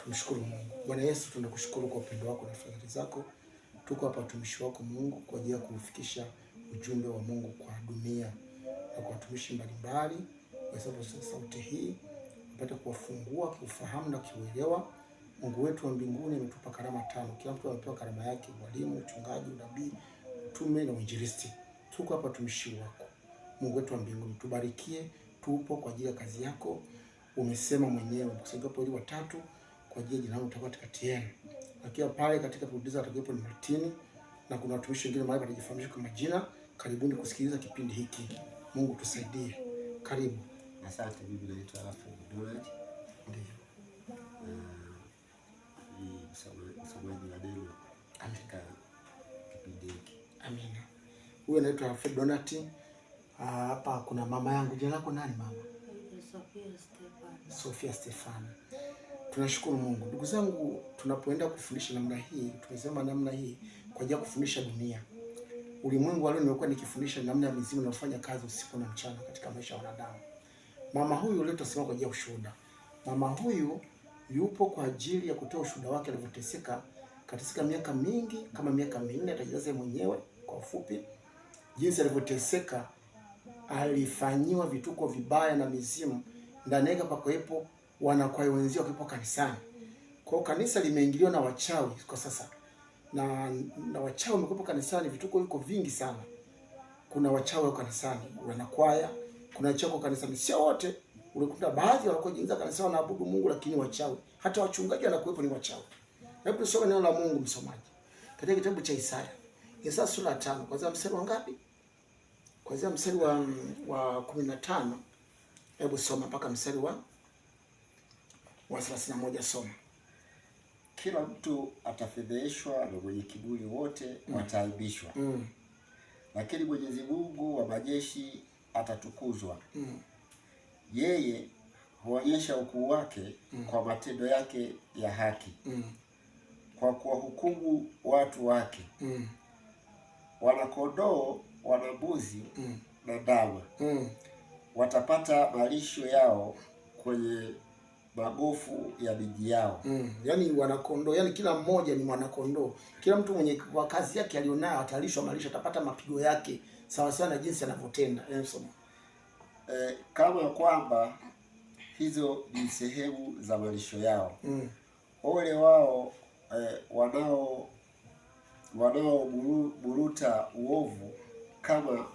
Tumshukuru Mungu. Bwana Yesu, tunakushukuru kwa upendo wako na fadhili zako. Tuko hapa watumishi wako Mungu kwa ajili ya kuufikisha ujumbe wa Mungu kwa dunia na kwa watumishi mbalimbali, kwa sababu sauti hii upate kuwafungua kiufahamu na kiuelewa. Mungu wetu wa mbinguni ametupa karama tano, kila mtu amepewa karama yake: mwalimu, mchungaji, unabii, utume na uinjilisti. Tuko hapa watumishi wako Mungu wetu wa mbinguni, tubarikie, tupo kwa ajili ya kazi yako. Umesema mwenyewe mkusanyikapo wawili watatu kwa ajili ya jina langu nitakuwa katikati yenu. Akiwa pale katika producer atakuwepo ni Martini na kuna watumishi wengine mahali watajifahamisha kwa majina. Karibuni kusikiliza kipindi hiki. Mungu tusaidie. Karibu. Asante. Mimi naitwa Alfred Donald. Ndiyo. Ni msomaji wa neno katika kipindi hiki. Amina. Huyu anaitwa Alfred Donati. Hapa kuna mama yangu. Jina lako nani mama? Sofia Stefano. Sofia Stefano. Tunashukuru Mungu. Ndugu zangu, tunapoenda kufundisha namna hii, tumesema namna hii kwa ajili ya kufundisha dunia. Ulimwengu wa leo nimekuwa nikifundisha namna ya mizimu inayofanya kazi usiku na mchana katika maisha ya wanadamu. Mama huyu leo tutasema kwa ajili ya ushuhuda. Mama huyu yupo kwa ajili ya kutoa ushuhuda wake alivyoteseka katika miaka mingi, kama miaka 4, atajieleza mwenyewe kwa ufupi jinsi alivyoteseka. Alifanyiwa vituko vibaya na mizimu, ndani yake pakuwepo wanakwaya wenzio wakiwepo kanisani. Kwa hiyo kanisa limeingiliwa na wachawi kwa sasa, na wachawi wamekuwepo kanisani, vituko viko vingi sana. Kuna wachawi wa kanisani, wanakwaya, kuna wachawi wa kanisani, sio wote. Ulikuta baadhi wanakuwa jinza kanisani wanaabudu Mungu, lakini wachawi, hata wachungaji wanakuwepo ni wachawi. Hebu tusome neno la Mungu msomaji, katika kitabu cha Isaya, Isaya sura ya 5, kuanzia mstari wa ngapi? Kuanzia mstari wa 15, hebu soma mpaka mstari wa 31, soma. Kila mtu atafedheheshwa na mwenye kiburi wote wataaibishwa. Lakini Mwenyezi Mungu wa majeshi atatukuzwa. Yeye huonyesha ukuu wake kwa matendo yake ya haki, kwa kuwahukumu watu wake. Wanakondoo, wana mbuzi na ndama watapata malisho yao kwenye magofu ya miji yao. Yaani wanakondoo, yaani kila mmoja ni mwanakondoo. Kila mtu mwenye kwa kazi yake alionayo atalishwa malisho, atapata mapigo yake sawa sawa na jinsi anavyotenda. Soma. Kama kwamba hizo ni sehemu za malisho yao. Ole wao wanaoburuta uovu kama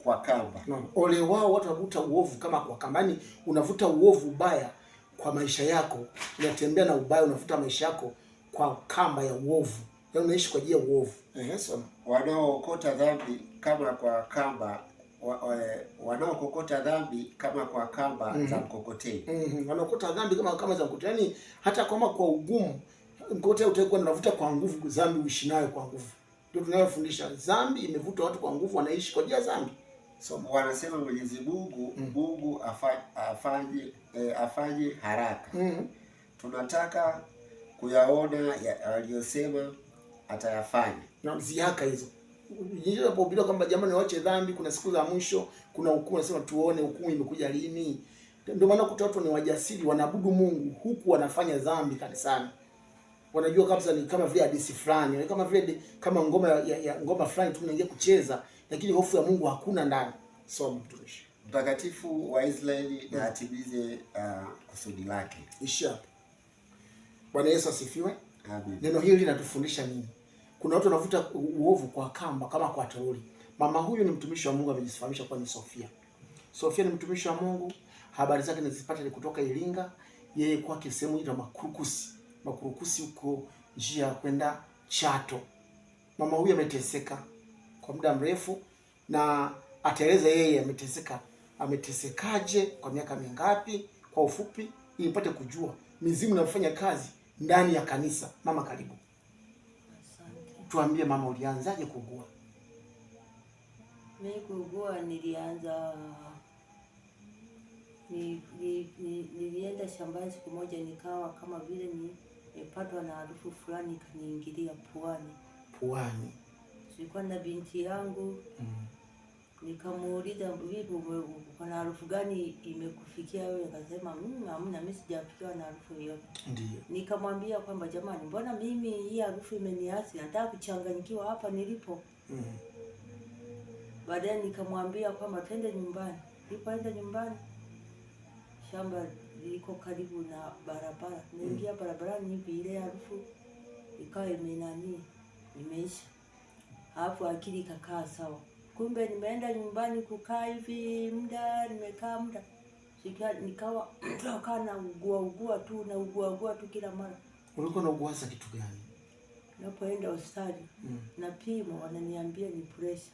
kwa kamba. No. Ole wao watu wanavuta uovu kama kwa kamba. Yaani unavuta uovu ubaya kwa maisha yako, unatembea na ubaya, unavuta maisha yako kwa kamba ya uovu. Yaani unaishi kwa ajili ya uovu. Soma. Wanaookota dhambi kama kwa kamba, wanaokokota dhambi kama kwa kamba za mkokoteni. Wanaokota dhambi kama kamba za mkokoteni. Yaani hata kama kwa ugumu mkokoteni utakuwa unavuta kwa nguvu dhambi, uishi nayo kwa nguvu. Ndio tunayofundisha. Dhambi imevuta watu kwa nguvu, wanaishi kwa ajili ya dhambi. Soma. Wanasema Mwenyezi Mungu, Mungu afanye haraka. Tunataka kuyaona aliyosema atayafanya. Na mziaka hizo. Nilipohubiriwa kwamba jamani waache dhambi, kuna siku za mwisho, kuna hukumu, nasema tuone hukumu imekuja lini. Ndio maana kuta watu ni wajasiri, wanaabudu Mungu huku wanafanya dhambi kanisani. Wanajua kabisa ni kama vile hadithi fulani, ni kama vile kama ngoma ya ngoma fulani tu mnaingia kucheza, lakini hofu ya Mungu hakuna ndani. Soma mtumishi. Mtakatifu wa Israeli na atimize kusudi lake. Ishi hapo. Bwana Yesu asifiwe. Amen. Neno hili linatufundisha nini? Kuna watu wanavuta uovu kwa kamba kama kwa toroli. Mama huyu ni mtumishi wa Mungu, amejifahamisha kuwa ni Sofia. Sofia ni mtumishi wa Mungu, habari zake nilizipata ni kutoka Iringa. Yeye kwake sehemu inaitwa Makurukusi. Makurukusi huko njia ya kwenda Chato. Mama huyu ameteseka kwa muda mrefu na ataeleza yeye ameteseka, ametesekaje kwa miaka mingapi kwa ufupi, ili mpate kujua mizimu inafanya kazi ndani ya kanisa. Mama, karibu. Asante. Tuambie mama, ulianzaje kuugua? Mimi kuugua nilianza nilienda shambani siku moja, nikawa kama vile nimepatwa na harufu fulani ikaniingilia puani. Puani. Tulikuwa na binti yangu. Nikamuuliza, vipi, kuna harufu gani imekufikia wewe? Akasema, hamna, mimi sijafikiwa na harufu yoyote. Ndiyo. Nikamwambia kwamba jamani, mbona mimi hii harufu imeniasi, nataka kuchanganyikiwa hapa nilipo. Baadaye nikamwambia kwamba twende nyumbani. Nilipoenda nyumbani, shamba liko karibu na barabara. Naingia barabarani hivi, ile harufu ikawa imenani, imeisha. Alafu akili ikakaa sawa. Kumbe nimeenda nyumbani kukaa hivi muda, nimekaa muda. Nikawa nikawa na ugua ugua tu, na ugua ugua tu kila mara. Ulikuwa unauguaza kitu gani? Napoenda hospitali napimwa, wananiambia ni pressure.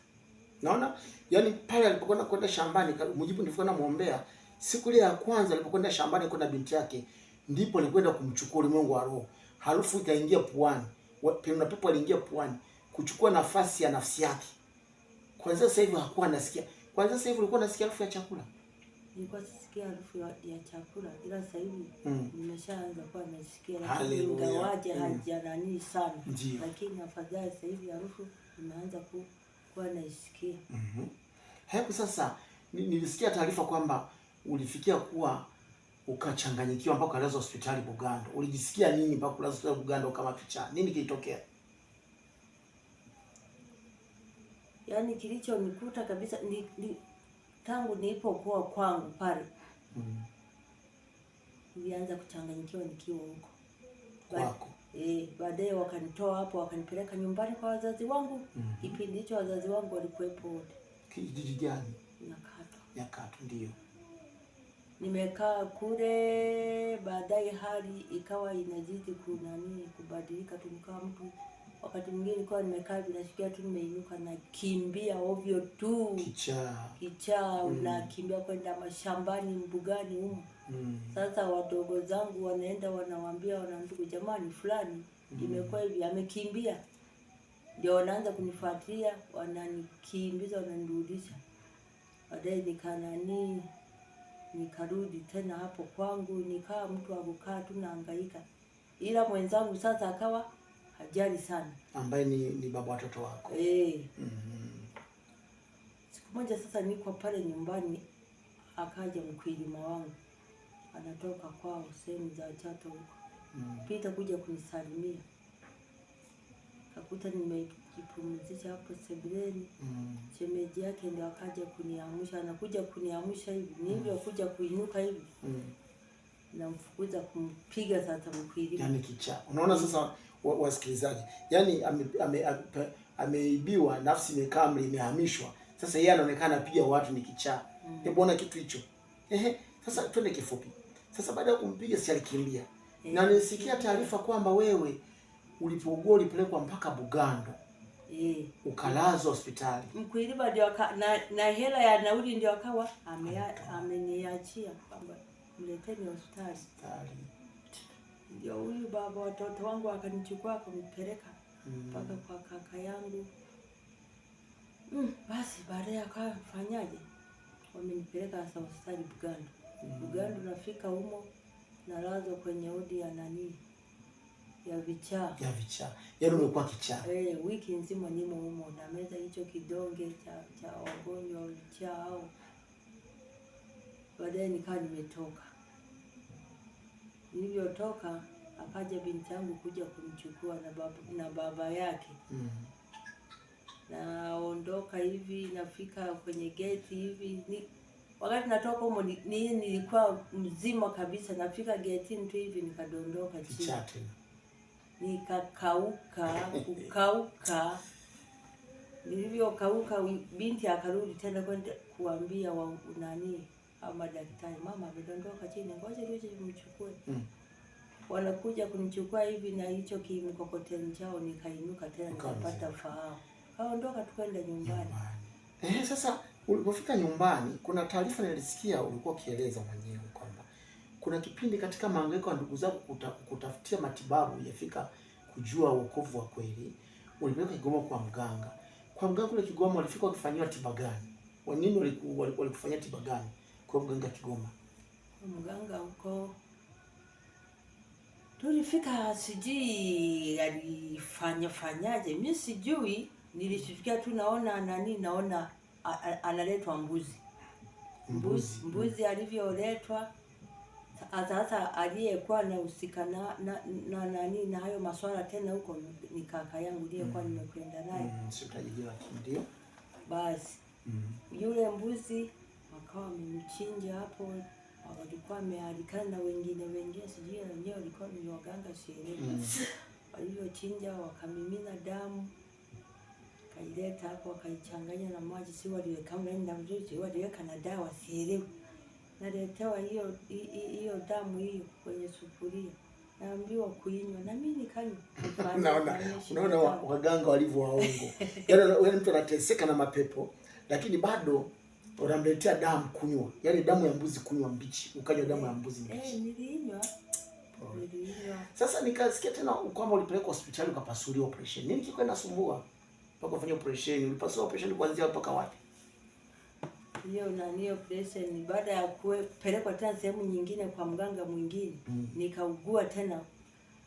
Naona yani pale alipokwenda kwenda shambani, mujibu nilivyokuwa namuombea, siku ile ya kwanza alipokwenda shambani kwenda binti yake, ndipo alikwenda kumchukua ulimwengu wa roho. Harufu ikaingia puani. Na pepo aliingia puani kuchukua nafasi ya nafsi yake. Kwanza sasa hivi hakuwa anasikia. Kwanza sasa hivi ulikuwa unasikia harufu ya chakula? Nilikuwa sisikia harufu ya chakula, ila sasa hivi nimeshaanza kuwa nasikia, lakini Haleluya. ingawaje hajanani sana. Lakini afadhali sasa hivi harufu imeanza kuwa naisikia. Hebu sasa nilisikia taarifa kwamba ulifikia kuwa ukachanganyikiwa mpaka ukalazwa hospitali Bugando. Ulijisikia nini mpaka kulazwa hospitali Bugando kama kichaa? Nini kilitokea? Yaani kilichonikuta kabisa tangu nilipokuwa kwangu pale nilianza kuchanganyikiwa nikiwa huko. Kwako. Baadaye wakanitoa hapo wakanipeleka nyumbani kwa wazazi wangu. Kipindi hicho wazazi wangu walikuwepo wote. Kijiji gani? Nyakato. Nyakato, ndio. Nimekaa kule, baadaye hali ikawa inazidi kubadilika tu, nikawa mtu wakati mwingine nilikuwa nimekaa hivi nasikia tu nimeinuka nakimbia ovyo tu. Kichaa. Kichaa, unakimbia kwenda mashambani, mbugani humo. Sasa wadogo zangu wanaenda wanawaambia wana ndugu, jamani fulani imekuwa hivi, amekimbia. Ndio wanaanza kunifuatilia, wananikimbiza, wananirudisha. Baadaye nikarudi tena hapo kwangu, nikawa mtu wa kukaa tu nahangaika. Ila mwenzangu sasa akawa hajali sana. Ambaye ni baba watoto wako. Siku moja sasa niko pale nyumbani, akaja mkwilima wangu. Anatoka kwao sehemu za Chato huko. Pita kuja kunisalimia. Akakuta nimejipumzisha hapo sebuleni. Shemeji yake ndio akaja kuniamsha, anakuja kuniamsha hivi, nilivyokuja kuinuka hivi. Namfukuza kumpiga sasa mkwilima. Yaani kichaa. Unaona sasa wasikilizaji, yaani ameibiwa, nafsi imekaa imehamishwa. Sasa yeye anaonekana anapiga watu ni kichaa. Hebu ona kitu hicho. Sasa twende kifupi. Sasa baada ya kumpiga si alikimbia. Na nilisikia taarifa kwamba wewe ulipougua ulipelekwa mpaka Bugando. Ukalazwa hospitali. Mkwilima ndio na hela ya nauli ndio akawa ameniachia kwamba mleteni hospitali. Hospitali. Ndio huyu baba watoto wangu akanichukua akanipeleka mpaka kwa kaka yangu. Basi baadaye akawa fanyaje? Wamenipeleka sasa hospitali Bugando. Bugando nafika humo nalazwa kwenye wodi ya nani? Ya vichaa. Ya vichaa. Yaani umekuwa kichaa. Wiki nzima nimo humo na meza hicho kidonge cha wagonjwa vichaa hao. Baadaye nikawa nimetoka. Nilivyotoka akaja binti yangu kuja kunichukua na baba yake. Naondoka hivi nafika kwenye geti hivi wakati natoka humo nilikuwa mzima kabisa, nafika getini tu hivi nikadondoka chini. Kichaa tena. Nikakauka, kukauka. Nilivyokauka binti akarudi tena kwenda kuambia wa nani ama daktari, mama amedondoka chini, ngoja tuje tumchukue. Wanakuja kunichukua hivi na hicho kimkokoteni chao, nikainuka tena Ukawa nikapata mzima. fahamu. Kaondoka tukwenda nyumbani. Nyumbani. Sasa ulipofika nyumbani kuna taarifa nilisikia ulikuwa ukieleza mwenyewe kwamba kuna kipindi katika mahangaiko ya ndugu zako kutafutia matibabu yafika kujua wokovu wa kweli, ulipeleka Kigoma kwa mganga. Kwa mganga kule Kigoma walifika wakifanyiwa tiba gani? Kwa nini walikufanyia tiba gani kwa mganga Kigoma? Kwa mganga huko tulifika, sijui alifanya fanyaje, mimi sijui, nilifikia tu naona nani, naona analetwa mbuzi. Mbuzi, mbuzi alivyoletwa sasa, aliyekuwa anahusika na nani na hayo maswala tena huko ni kaka yangu aliyekuwa nimekwenda naye. Sitaji jina, ndio. Basi yule mbuzi wakawa wamemchinja hapo, walikuwa wamealikana na wengine wengine, sijui wenyewe walikuwa ni waganga, sielewi. Walivyochinja wakamimina damu, kaileta hapo, wakaichanganya na maji, si waliweka ndani mzuzi, waliweka na dawa, sielewi. Naletewa hiyo hiyo damu hiyo kwenye sufuria, naambiwa kuinywa, na mimi nikanywa. Unaona waganga walivyo waongo. Yaani mtu anateseka na mapepo, lakini bado unamletea damu kunywa, yaani damu ya mbuzi kunywa mbichi, ukanywa damu ya mbuzi mbichi. Niliinywa. Sasa nikasikia tena kwamba ulipelekwa hospitali ukapasuliwa operation. Nini kilikuwa inasumbua mpaka ufanye operation? Ulipasua operation kuanzia mpaka wapi? Hiyo nani operation baada ya kupelekwa tena sehemu nyingine kwa mganga mwingine, nikaugua tena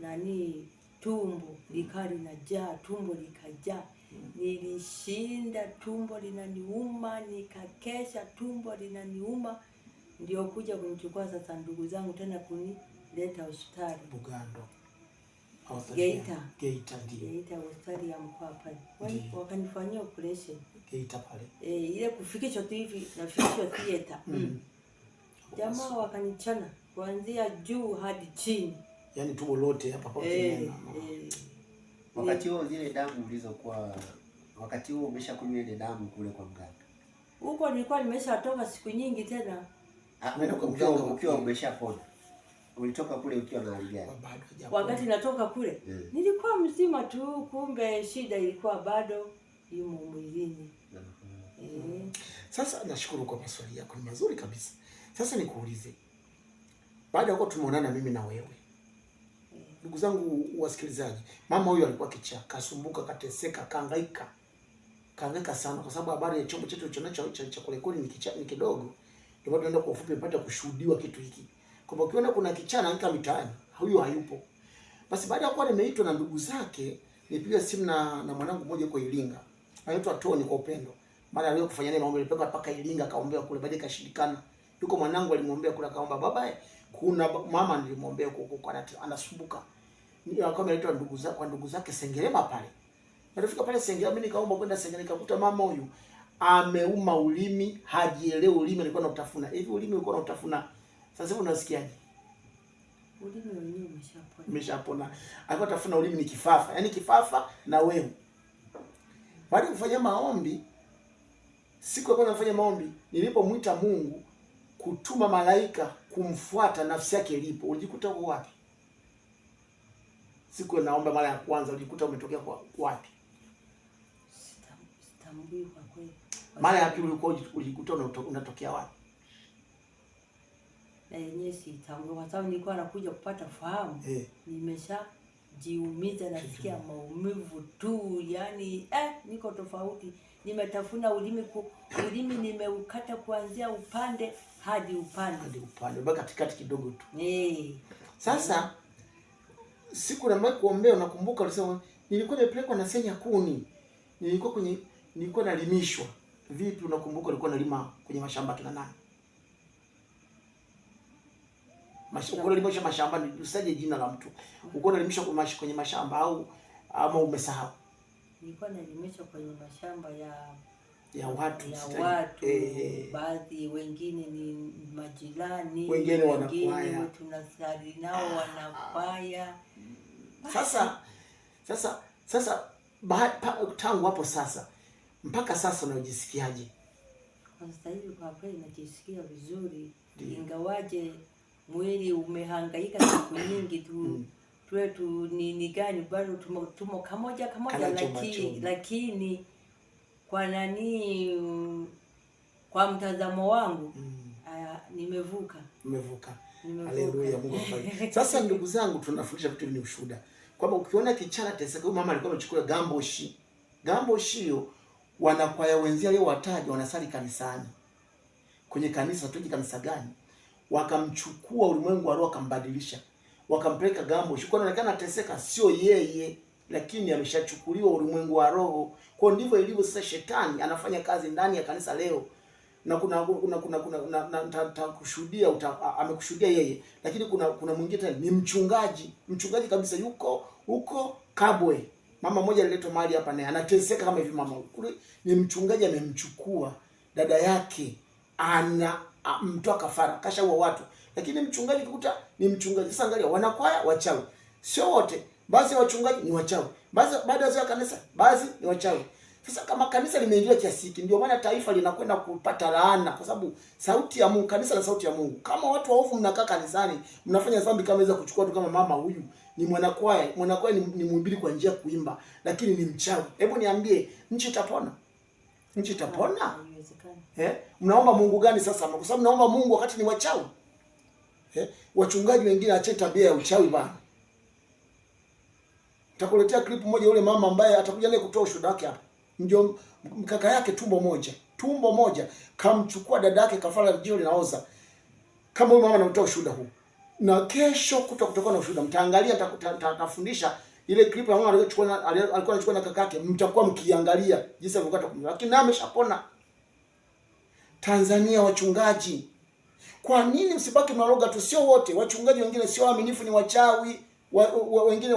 nani tumbo likawa linajaa, tumbo likajaa. Nilishinda tumbo linaniuma, nikakesha tumbo linaniuma, ndio kuja kunichukua sasa ndugu zangu tena kunileta hospitali Bugando. Geita. Geita ndio. Geita hospitali ya mkoa pale. Wakanifanyia operation Geita pale. Ile kufikishwa tu hivi nafikishwa theater. Jamaa wakanichana kuanzia juu hadi chini. Yaani tumbo lote hapa kwa kimena. Wakati huo zile damu ulizokuwa, wakati huo umeshakunywa ile damu kule kwa mganga. Huko nilikuwa nimeshatoka siku nyingi tena. Ukiwa umeshapona. Ulitoka kule ukiwa na hali gani? Wakati natoka kule nilikuwa mzima tu, kumbe shida ilikuwa bado imo mwilini. Sasa nashukuru kwa maswali yako, ni mazuri kabisa. Sasa nikuulize, baada ya kuwa tumeonana mimi na wewe, ndugu zangu wasikilizaji, mama huyu alikuwa kichaa, kasumbuka, kateseka, kahangaika. Kahangaika sana kwa sababu habari ya chombo chetu tulichonacho cha kurekodi ni kichaa, ni kidogo. Ndio tunaenda kwa ufupi mpaka kushuhudiwa kitu hiki. Kwamba ukiona kuna kichaa anahangaika mitaani, huyu hayupo. Basi baada ya kuwa nimeitwa na ndugu zake, nilipiga simu na mwanangu mmoja kwa Iringa. Anaitwa Tony kwa upendo. Maana aliyo kufanya naye maombi, alipelekwa mpaka Iringa akaombea kule, baadaye ikashindikana. Yuko mwanangu alimwombea kule akaomba, baba kuna mama nilimwombea huko anasumbuka. Akawa ameletwa ndugu zake kwa ndugu zake Sengerema pale. Nilifika pale Sengerema, mimi nikaomba kwenda Sengerema, nikakuta mama huyu ameuma ulimi, hajielewi ulimi alikuwa anautafuna. Hivi ulimi ulikuwa unautafuna. Sasa hivi unasikiaje? Ulimi wenyewe umeshapona. Umeshapona. Alikuwa atafuna ulimi ni kifafa, yaani kifafa na wewe. Baada ya kufanya maombi, siku ya kwanza nafanya maombi, nilipomwita Mungu kutuma malaika kumfuata nafsi yake ilipo, ulijikuta uko wapi? Siku naomba mara ya kwanza ulijikuta umetokea kwa wapi? Sitambui kwa kweli. Mara ya pili ulikuwa ulijikuta unatokea wapi? Na yenyewe sitambui kwa sababu nilikuwa nakuja kupata fahamu. Nimeshajiumiza, nasikia maumivu tu, yani niko tofauti. Nimetafuna ulimi, ulimi nimeukata kuanzia upande hadi upande. Hadi upande, mpaka katikati kidogo tu. Sasa siku na kuombea, unakumbuka ulisema nilikuwa nimepelekwa na senya kuni. Nilikuwa nalimishwa. Vipi unakumbuka ulikuwa unalima kwenye mashamba kina nani? Ulikuwa unalimisha mashamba, usaje jina la mtu. Ulikuwa unalimisha kwenye mashamba au ama umesahau? Nilikuwa nalimisha kwenye mashamba ya watu, ya watu. Baadhi wengine ni majirani, wengine wanakwaya, tunasali nao wanakwaya. Sasa tangu hapo sasa mpaka sasa unajisikiaje? Kwa sasa hivi kwa kweli najisikia vizuri, ingawaje mwili umehangaika siku nyingi tu. Tuwe tu ni gani bado tumo kamoja kamoja, lakini kwa nani, kwa mtazamo wangu nimevuka. Nimevuka. Haleluya, Mungu akubariki. Sasa ndugu zangu, tunafundisha vitu ni ushuhuda. Kwamba ukiona kichana teseka, huyu mama alikuwa amechukua gamboshi. Gamboshi hiyo wanakwaya wenzia leo wataja wanasali kanisani. Kwenye kanisa tuji kanisa gani? Wakamchukua ulimwengu wa roho wakambadilisha. Wakampeleka gamboshi. Kwa inaonekana teseka sio yeye, lakini ameshachukuliwa ulimwengu wa roho. Kwa ndivyo ilivyo sasa, shetani anafanya kazi ndani ya kanisa leo na kuna kuna kuna, kuna na, na, ta, ta kushuhudia amekushuhudia yeye, lakini kuna mwingine tena ni mchungaji kabisa, yuko huko Kabwe. Mama mmoja aliletwa mahali hapa naye anateseka kama hivi. Mama kule ni mchungaji, amemchukua dada yake, ana mtoa kafara, kashaua watu, lakini mchungaji kukuta ni mchungaji. Sasa angalia, wanakwaya wachawi, sio wote, baadhi ya wachungaji ni wachawi, baadhi ya kanisa baadhi ni wachawi. Sasa kama kanisa limeingia kiasi hiki, ndio maana taifa linakwenda kupata laana, kwa sababu sauti ya Mungu, kanisa la sauti ya Mungu. Kama watu waovu mnakaa kanisani, mnafanya dhambi kama hizo, kuchukua tu kama mama huyu ni mwanakwaya, mwanakwaya ni mhubiri kwa njia ya kuimba, lakini ni mchawi. Hebu niambie, nchi itapona? Nchi itapona? Haiwezekani. Mnaomba Mungu gani sasa? Kwa sababu mnaomba Mungu wakati ni wachawi. Wachungaji wengine acheni tabia ya uchawi bana. Nitakuletea clip moja yule mama ambaye atakuja naye kutoa ushuhuda wake hapa. Ndio mkaka yake tumbo moja kamchukua dada yake kafara, jicho linaoza. Kama huyu mama anatoa ushuhuda huu. Na kesho kutokuwa na ushuhuda, mtaangalia, nitafundisha ile clip ya mama alikuwa anachukua na kaka yake, mtakuwa mkiangalia jinsi alivyokuwa atakumla. Lakini naye ameshapona. Tanzania wachungaji, kwa nini msibaki mnaroga tu? Sio wote wachungaji, wengine sio waaminifu, ni wachawi. Wengine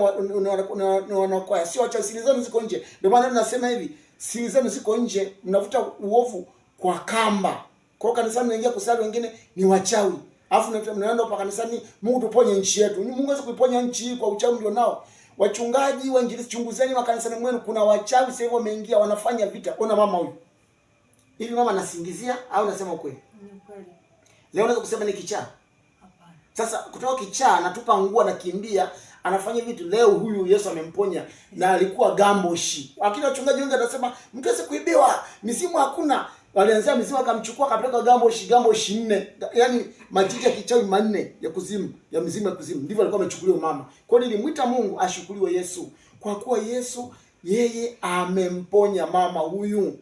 ni wanakwaya, sio wachawi. Siri zenu ziko nje. Ndio maana nasema hivi, siri zenu ziko nje, mnavuta uovu kwa kamba. Kwa hiyo kanisani mnaingia kusali, wengine ni wachawi. Alafu mnaenda hapa kanisani, Mungu tuponye nchi yetu. Mungu hawezi kuiponya nchi hii kwa uchawi ndio nao. Wachungaji, wainjilisti, chunguzeni makanisani mwenu, kuna wachawi sasa hivi wameingia, wanafanya vita. Ona mama huyu. Hivi mama anasingizia au nasema ukweli? Ni kweli. Leo unaweza kusema ni kichaa. Hapana. Sasa kutoka kichaa anatupa nguo, anakimbia, anafanya vitu. Leo huyu Yesu amemponya na alikuwa gamboshi. Lakini wachungaji wengi wanasema mtu aweze kuibiwa, mizimu hakuna. Walianzia mizimu akamchukua akapeleka gamboshi, gamboshi 4. Yaani majiji ya kichawi 4 ya kuzimu, ya mizimu ya kuzimu. Ndivyo alikuwa amechukuliwa mama. Kwa hiyo nilimwita Mungu ashukuriwe Yesu, kwa kuwa Yesu yeye amemponya mama huyu.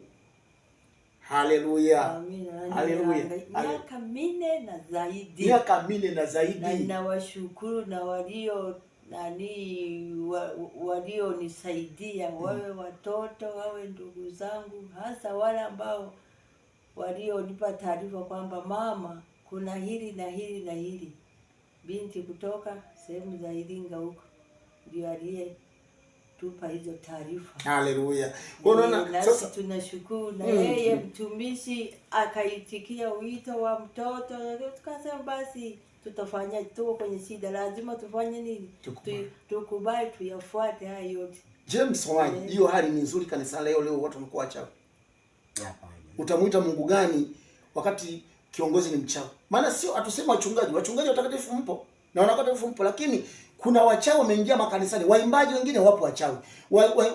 Haleluya. Amina. Haleluya. Miaka 4 na zaidi. Miaka 4 na zaidi. Na ninawashukuru na walio nani walionisaidia, wawe watoto, wawe ndugu zangu, hasa wale ambao walionipa taarifa kwamba mama kuna hili na hili na hili. Binti kutoka sehemu za Iringa huko ndio aliyetupa hizo taarifa. Haleluya. Kwa hiyo unaona Nasi sasa tunashukuru na yeye mtumishi akaitikia wito wa mtoto. Tukasema basi tutafanya, tuko kwenye shida, lazima tufanye nini? Tukubali. Tukubali tuyafuate haya yote. James Mwangi, hiyo hali ni nzuri kanisa leo. Leo watu wamekuwa wachawi. Hapana. Utamuita Mungu gani wakati kiongozi ni mchawi? Maana sio hatusemi wachungaji, wachungaji watakatifu mpo na watakatifu mpo, lakini kuna wachawi wameingia makanisani. Waimbaji wengine wapo wachawi,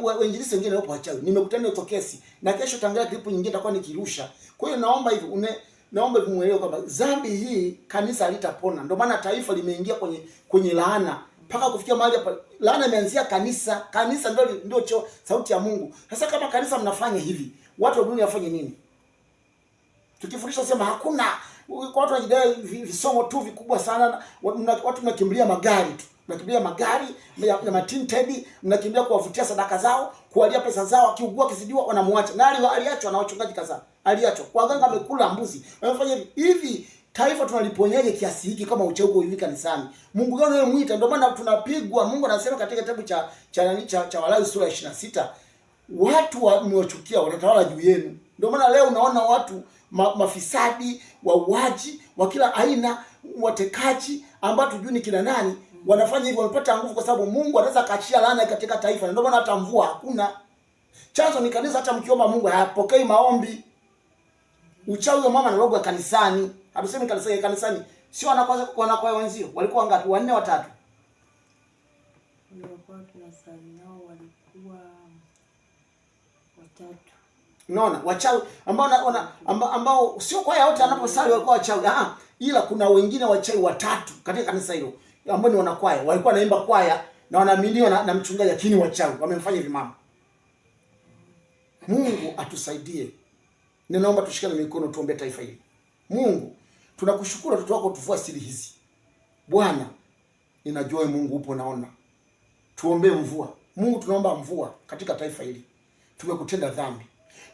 wainjilisti wengine wapo wachawi. Nimekutana na hiyo kesi na kesho tangalia clip nyingine nitakuwa nikirusha. Kwa hiyo naomba hivi, naomba hivi muelewe kwamba dhambi hii kanisa halitapona. Ndio maana taifa limeingia kwenye laana mpaka kufikia mahali hapa. Laana imeanzia kanisa. Kanisa ndio sauti ya Mungu. Sasa kama kanisa mnafanya hivi, watu wa dunia wafanye nini? Tukifundisha sema hakuna, kwa watu wanajidai visomo tu vikubwa sana, watu mnakimbilia magari tu. Mnakimbilia magari ya matinted, mnakimbilia kuwavutia sadaka zao, kuwalia pesa zao, akiugua akizidiwa wanamwacha. Na aliachwa na wachungaji kadhaa. Aliachwa. Waganga wamekula mbuzi. Wamefanya hivi. Hivi taifa tunaliponyaje kiasi hiki kama uchawi uko hivi kanisani? Mungu gani unayemwita? Ndio maana tunapigwa. Mungu anasema katika kitabu cha Walawi sura ya 26, watu mmewachukia watatawala juu yenu. Ndio maana leo unaona watu mafisadi, wauaji wa kila aina, watekaji ambao tujui ni kina nani, wanafanya hivyo, wamepata nguvu kwa sababu Mungu anaweza kaachia laana katika taifa. Ndio maana hata mvua hakuna. Chanzo ni kanisa, hata mkiomba Mungu hayapokei maombi. Uchawi wa mama na roho kanisani. Hatusemi kanisa kanisani. Sio wanakwaya wenzio. Walikuwa ngapi? 4, 3. Walikuwa tunasali nao walikuwa 3. Unaona? Wachawi ambao sio kwaya wote anaposali walikuwa wachawi. Ila kuna wengine wachawi 3 katika kanisa hilo ambao ni wanakwaya. Walikuwa wanaimba kwaya na wanaaminiwa na mchungaji, lakini wachawi wamemfanya hivi mama. Mungu atusaidie. Ninaomba tushikane mikono tuombe taifa hili. Mungu, tunakushukuru watoto wako tuvua siri hizi. Bwana, ninajua Mungu upo naona. Tuombe mvua. Mungu, tunaomba mvua katika taifa hili. Tumekutenda dhambi.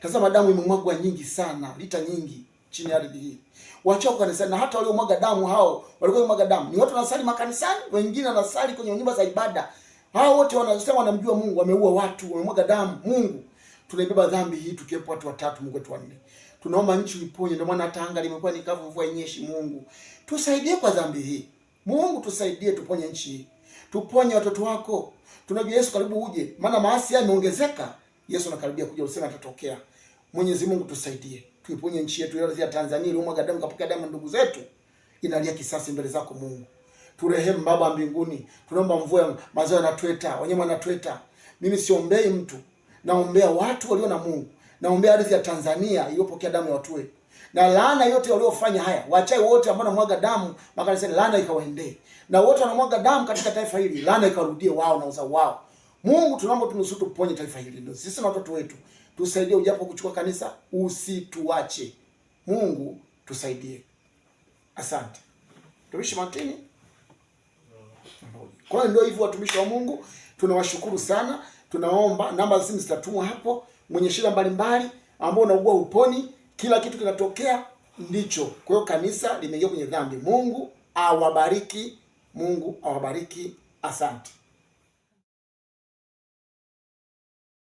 Tazama, damu imemwagwa nyingi sana, lita nyingi chini ya ardhi hii. Wachao kanisani na hata waliomwaga damu, hao walikuwa wamwaga damu ni watu wanasali makanisani, wengine wanasali kwenye nyumba za ibada. Hao wote wanasema wanamjua Mungu, wameua watu, wamemwaga damu. Mungu, tunaibeba dhambi hii tukiwepo watu watatu, Mungu wetu wanne. Tunaomba nchi uiponye, ndio maana hata anga limekuwa ni kavu, mvua inyeshi. Mungu, tusaidie kwa dhambi hii. Mungu tusaidie, tuponye nchi hii, tuponye watoto wako. Tunajua Yesu karibu uje, maana maasi yameongezeka. Yesu anakaribia kuja, usema atatokea. Mwenyezi Mungu tusaidie, tuiponye nchi yetu yote ya Tanzania iliyomwaga damu, kapokea damu ndugu zetu, inalia kisasi mbele zako Mungu. Turehemu Baba mbinguni, tunaomba mvua, mazao yanatweta, wanyama wanatweta. Mimi siombei mtu, naombea watu walio na Mungu, naombea ardhi ya Tanzania iliyopokea damu ya watu wetu, na laana yote waliofanya haya, wachai wote ambao wanamwaga damu makanisani, laana ikawaendee, na wote wanamwaga damu katika taifa hili, laana ikarudie wao na uzao wao. Mungu, tunaomba tunusuru, tuponye taifa hili, ndio sisi na watoto wetu. Tusaidie ujapo kuchukua kanisa, usituache. Mungu tusaidie. Asante Mtumishi Martini. Kwa hiyo ndio hivyo, watumishi wa Mungu, tunawashukuru sana. Tunaomba namba za simu zitatumwa hapo, mwenye shida mbalimbali ambao unaugua uponi, kila kitu kinatokea ndicho. Kwa hiyo kanisa limeingia kwenye dhambi. Mungu awabariki, Mungu awabariki. Asante.